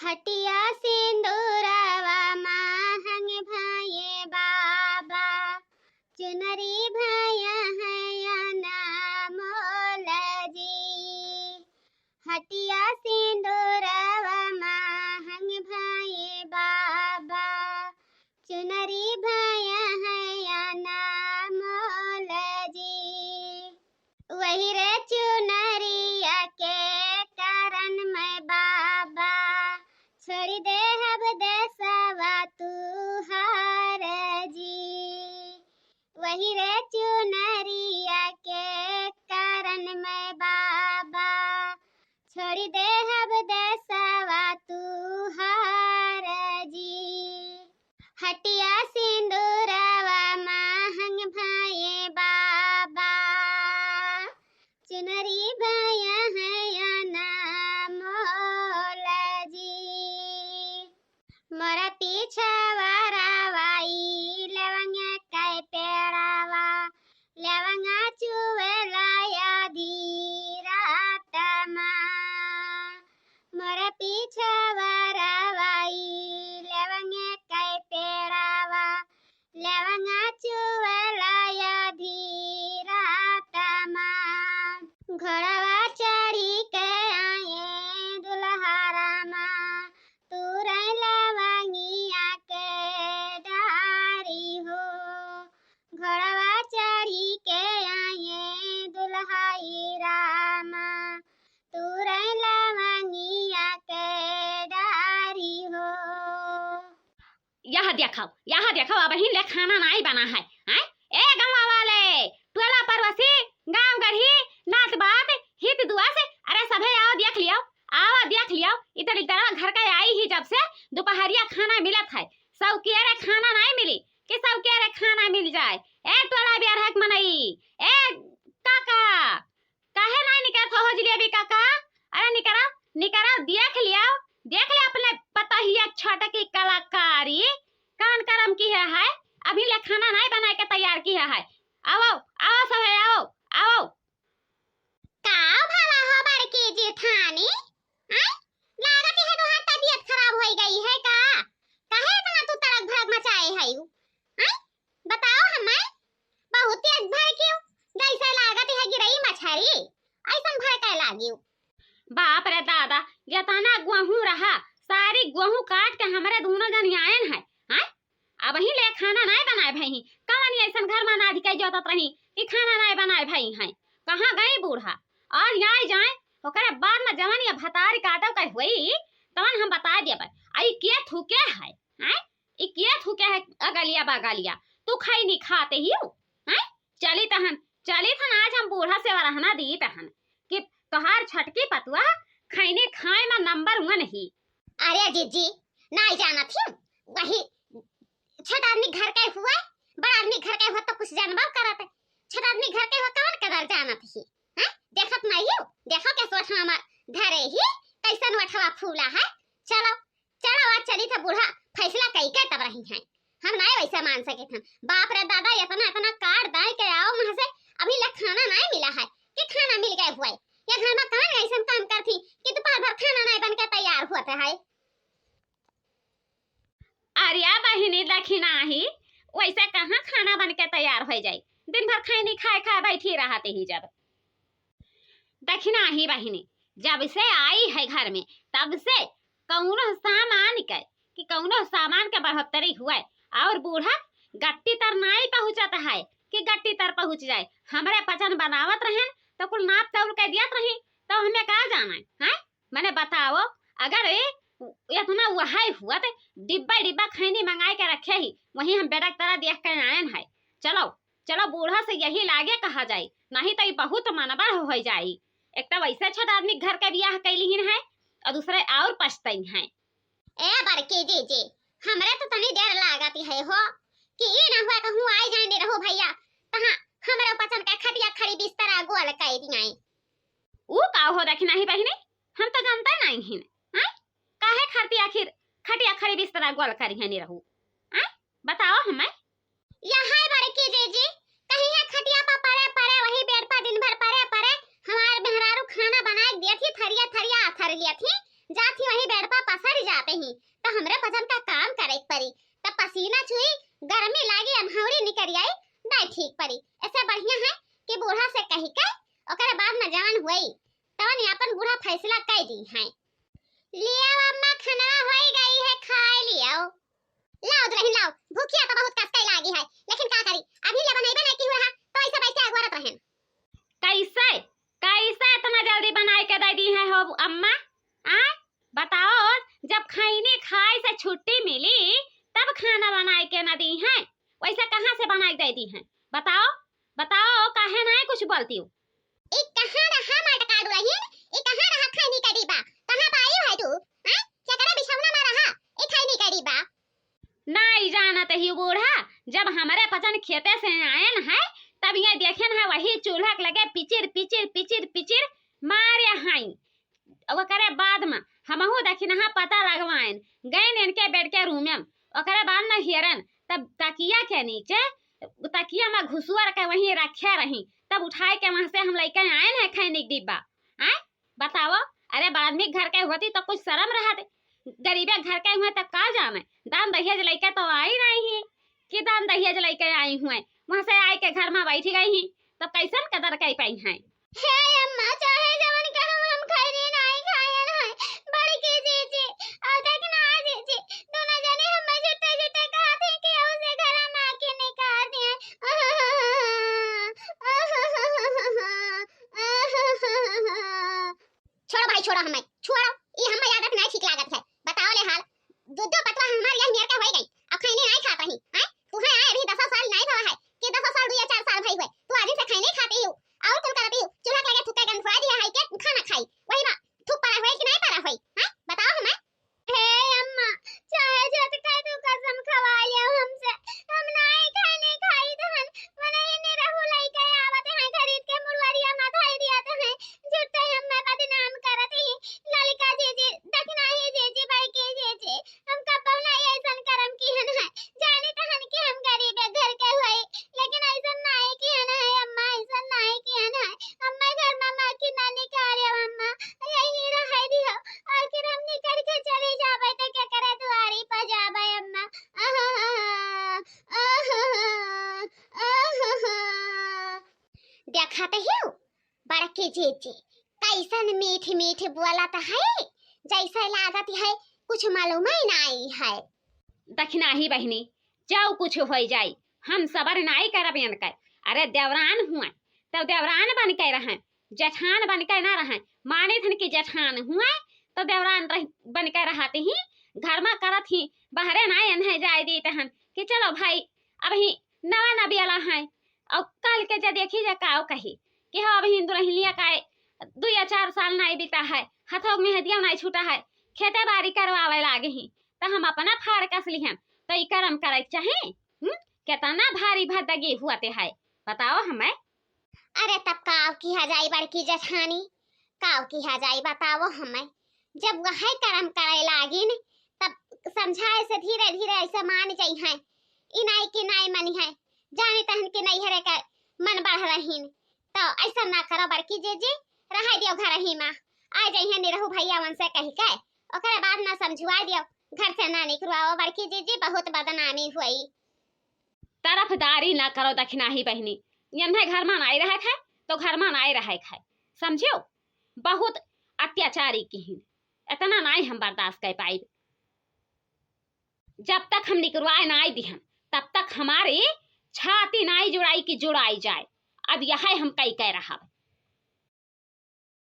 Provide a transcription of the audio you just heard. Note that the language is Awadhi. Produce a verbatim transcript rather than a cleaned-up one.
हटिया सिंदूरवा महंग भये बाबा, चुनरी भया है अनमोल जी। हटिया सिंदूरवा महंग भये बाबा, चुनरी भया है अनमोल जी। वही रे चुनरिया के कारण मैं बाबा, छोड़ी देहब देसवा तुहार जी। वही रे चुनरिया के कारण मैं बाबा, छोड़ी देहब देसवा तुहार जी। हटिया सिंदूरवा महंग भये बाबा, चुनरी भया है अनमोल जी। मोरा पीछवा रवाई लवंग कै पेड़वा, लवंगा चुवेला आधी रात मा। मोरा पीछवा रवाई लवंग कै पेड़वा, लवंगा चुवेला आधी रात मा। घोड़वा चढ़ी के आए दुल्हा रामा, तुरई लवंगिया के डारी हो। घोड़वा चढ़ी के आए दुल्हाई रामा, तुरई लवंगिया के डारी हो। यह देखो, यह देखो, अबहीं ले खाना नाई बना है, हैं? ए गंवा वाले, टोला पड़ोसी, गाँव गढ़ी, नात बात, हित दुआस, अरे सभे आओ देख लियो, आवा देख लियो, इतर इतर घर के आई ही जब से दुपहरिया खाना मिलत है, सौकिया रे खाना नाई मिली कि सौकिया रे खाना मिल जाए। ए टोला बियारहक मनई, ए काका, काहे नाई निकरत हो जिलेबी काका? अरे निकरा, निकरा, देख लिया, देख लिया अपने पतहिया छोटकी कलाकारी, कौन करम किहे है, अबहीं ले खाना नाई बनाए के तैयार किहे है। आओ, आओ सभे, आओ, आओ। का भला हो बड़की जेठानी? आय? लागत है तोहार तबीयत खराब होई गई है का? काहे इतना तू तड़क भड़क मचाए है यू? आय? बताओ हमें, बहुत तेज भड़कियो, जैसे लागत है गिरई मछरी, ऐसन भड़के लागियो। बाप रे दादा, यतना गोहूँ रहा, सारी गोहूँ काट के हमरे दूनो जन आयन है, हैं? अबहीं ले खाना नाय बनाए भई, कवन ऐसन घर में अनाधिकारी जोतत रही कि खाना नाय बनाए भई हैं? कहाँ गई बूढ़ा? और यहाँ जाए, ओकरे बाद में जवन ये भतारी काटो के हुई, तवन हम बता दिया बा। आई के थूके है, हैं? ई के थूके है अगलिया बगलिया? तू खैनी खाते ही हो, हैं? चली तहन, चली तहन आज हम बूढ़ा से वरहना दी तहन कि तोहार छटकी पतुआ खैनी खाए में नंबर वन ही। अरे जीजी, नाई जानत ही, वही छोट आदमी घर के हुआ, बड़ आदमी घर के हुआ तो कुछ जानबो करत। छोट आदमी घर के हुआ कौन कदर जानत ही, हैं? देखत नाई हो, देखो के सोच हमार धरे ही, कैसन वठवा फूला है। चलो, चलो, आज चली था बूढ़ा, फैसला कई के तब रही हैं। हम नाय वैसा मान सके थे। बाप रे दादा, इतना, इतना काट दाई के आओ वहाँ से, अभी ले खाना नाय मिला है, कि खाना मिल गए हुए। ये घर में कौन ऐसन काम करती कि दोपहर भर खाना नाय बन के तैयार होते है? अरे बहिनी, देखी नाही, वैसे कहाँ खाना बन के तैयार हो जाए? दिन भर खैनी खाए खाए बैठी रहते ही जब। देखी नाही बहिनी, जब से आई है घर में, तब से कौनो सामान के, कि कौनो सामान के बढ़ोतरी हुए, और बूढ़ा गट्टी तर नाई पहुँचत है कि गट्टी तर पहुँच जाए। हमरे पचन बनावत रहन तो कुल नाप तौल के दियत रही, तो हमें का जाना है, हैं? मने बताओ, अगर ए, इतना वहाई हुआ तो डिब्बा डिब्बा खैनी मंगाए के रखे ही, वहीं हम बेटा के तरह देख के आयन है। चलो, चलो, बूढ़ा से यही लागे कहा जाई, नहीं तो ई बहुत मनबढ़ हो जाई। एक तो वैसे छोट आदमी घर के बियाह कैलिहिन है और दूसरे और पछतई हैं। ए बड़की जीजी, हमरे तो तनी डर लागत है हो कि ई ना हुआ कहूँ आई जाए निरहू भैया, तहाँ हमरे पचन के खटिया खड़ी बिस्तरा गोल कर दियाई। ऊ का हो देखी नाही बहिनी, हम तो जानते नहीं हिन, हैं? काहे खातिर आखिर खटिया खड़ी बिस्तरा गोल करी है निरहू, हैं? बताओ हमें। यह है बड़की जीजी, कहीं है खटिया पर पड़े पड़े, वही बेड पर दिन भर पड़े पड़े, हमार मेहरारू खाना बनाए दिया थी, थरिया थरिया आथर लिया थी, का थी वही बेड पर पसर जाते ही, तो हमरे पजन का काम करे के परी, तब पसीना छुई, गर्मी लागी, अनहौरी निकल आई, नहीं ठीक परी। ऐसे बढ़िया है कि बूढ़ा से कही के ओकरे बाद न जवन हुई, तवन अपन बूढ़ा फैसला कर दी है। लियाओ अम्मा, खनवा होई गई है, खाए लियाओ। लाओ दुल्हन लाओ, भूखिया तो बहुत कस के लागी है, लेकिन का करी, अभी ले बनैबे नहीं की हुआ है, तो ऐसे बैठे अगवरत रहन। कैसे, कैसे इतना जल्दी बनाए के दे दी है हो अम्मा? आ, बताओ, जब खैनी खाए से छुट्टी मिली, तब खाना बनाए के न दी है, वैसे कहाँ से बनाए के दे दी है? बताओ, बताओ, काहे नहीं कुछ बोलती हो? ई कहाँ रहा मटका दुलहिन? ई कहाँ रहा खैनी का डिब्बा? कहाँ पाई है तू? हैं? केकरे बिछौना में रहा ई खैनी का डिब्बा? नाई जानत ही बूढ़ा, जब हमरे पचन खेते से आयन है, तब ये देखेन है वही चूल्हा के लगे पिचिर, पिचिर, पिचिर, पिचिर मारे हैं। ओकरे बाद में हमहू दखिनहा पता लगवाएन, गएन इनके बेड के रूमे में। ओकरे बाद में हेरन, तब तकिया के नीचे, तकिया में घुसुअर के वहीं रखे रही, तब उठाए के वहाँ से हम लइके आएन है खैनी के डिब्बा। आए, बताओ, अरे बड़ आदमी घर के होती तो कुछ शर्म रहत, गरीबे घर के हुए तो का जाने, दान दहेज लइके तो आई नहीं ही कि दान दहेज लइके आई हुए, वहाँ से आए के घर में बैठी गई ही, तब कैसन कदर कर पाई हैं? हे अम्मा, चाहे जवन कहम, हम खैनी नाई खायन है। बड़की जीजी, और देखना जीजी, दोनों जने हमें झूठे झूठे कहत हैं कि उसे घर में आके निकाल दिए। छोड़ो भाई, छोड़ो हमें, छोड़ो। ई हमें आदत नाई ठीक लागत है। बताओ ले हाल, दो दो पतवा हमार यह नियर के होई गई, अब खैनी नाई खात रही, हैं? तुहे आए अभी दसों साल नाई भवा है कि दसों साल, दो या चार साल भई हुए, तू आदि से खैनी खाती हो, और कुल करती हो, चूल्हा के लगे थूके गंद फुला दिया है कि खाना खाई, वही बा, थूक पड़ा हुए कि नाई पड़ा हुई, हैं? बताओ हमें। हे अम्मा, चाहे जत खाए तू कसम खवा लियो हमसे, हम नाई खैनी खाई तहन, मने इन्हें रहू लइके आवत हैं खरीद के मुरवरिया में धई दिया तहन, झूठे हमें बदनाम करत ही, ललिका जीजी, दखिनाही जीजी, बड़की जीजी, हम कबहुँ नाई ऐसन करम किहन है। जानी तहन कि हम गरीब घर के हुई, लेकिन ऐसन नाई किहन है अम्मा, ऐसन नाई किहन है। अम्मा घर में माँ की ना निकाले अम्मा, यही रहे दियो। आखिर हम निकल के चली जाबे तो केकरे दुआरी पर जाबे अम्मा? आहा, आहा, आहा। देखत हो बड़की जीजी, कैसन मीठ मीठ बोलत है, जैसे लागत है कुछ मालूम ही नाई है। दखिनाही बहिनी, जाओ कुछ होई जाई, हम सबर नाई करब इनके। अरे देवरान हुए, तब देवरान बन के रहें, जेठान बन के ना रहें। माने थन कि जेठान हुए, तो देवरान रह, बन के रहत ही, घर में करत ही, बहरे ना इन्हें जाए दीत हन कि चलो भाई, अब ही नवा नबियाला है, और कल के जे देखी जे काव कही कि हो, अब ही दुल्हनिया का दू या चार साल नाई बीता है, हथों में हदिया नाई छूटा है, खेते बारी करवावे लागे ही, तो हम अपना फाड़ कस लिहन, तो ई करम करे के चाही? हम्म? कितना भारी भदगी हुआ ते है, बताओ हमें। अरे तब काव किहा जाई बड़की जेठानी, काव किहा जाई बताओ हमें। जब वह करम करे लागिन, तब समझाए से धीरे धीरे ऐसे मान जाई हैं। ई नाई कि नाई मनी है, जानी तहन कि नैहरे के मन बढ़ रहीन, तो ऐसा ना करो बड़की जीजी, रह दियो घर ही में। आ जाइए निरहू भैया उनसे कही के, ओकरे बाद ना समझुआ दियो, घर से ना निकलवाओ बड़की जीजी, बहुत बदनामी हुई। तरफदारी ना करो दखिनाही बहिनी, यन्हे घर में नाई रहे खाए तो घर में नाई रहे खाए, समझियो? बहुत अत्याचारी किहिन, इतना नाई हम बर्दाश्त कर पाइब। जब तक हम निकरवाए नाई दिहन, तब तक हमारी छाती नाई जुड़ाई कि जुड़ाई जाए। अब यह हम कई कह रहा,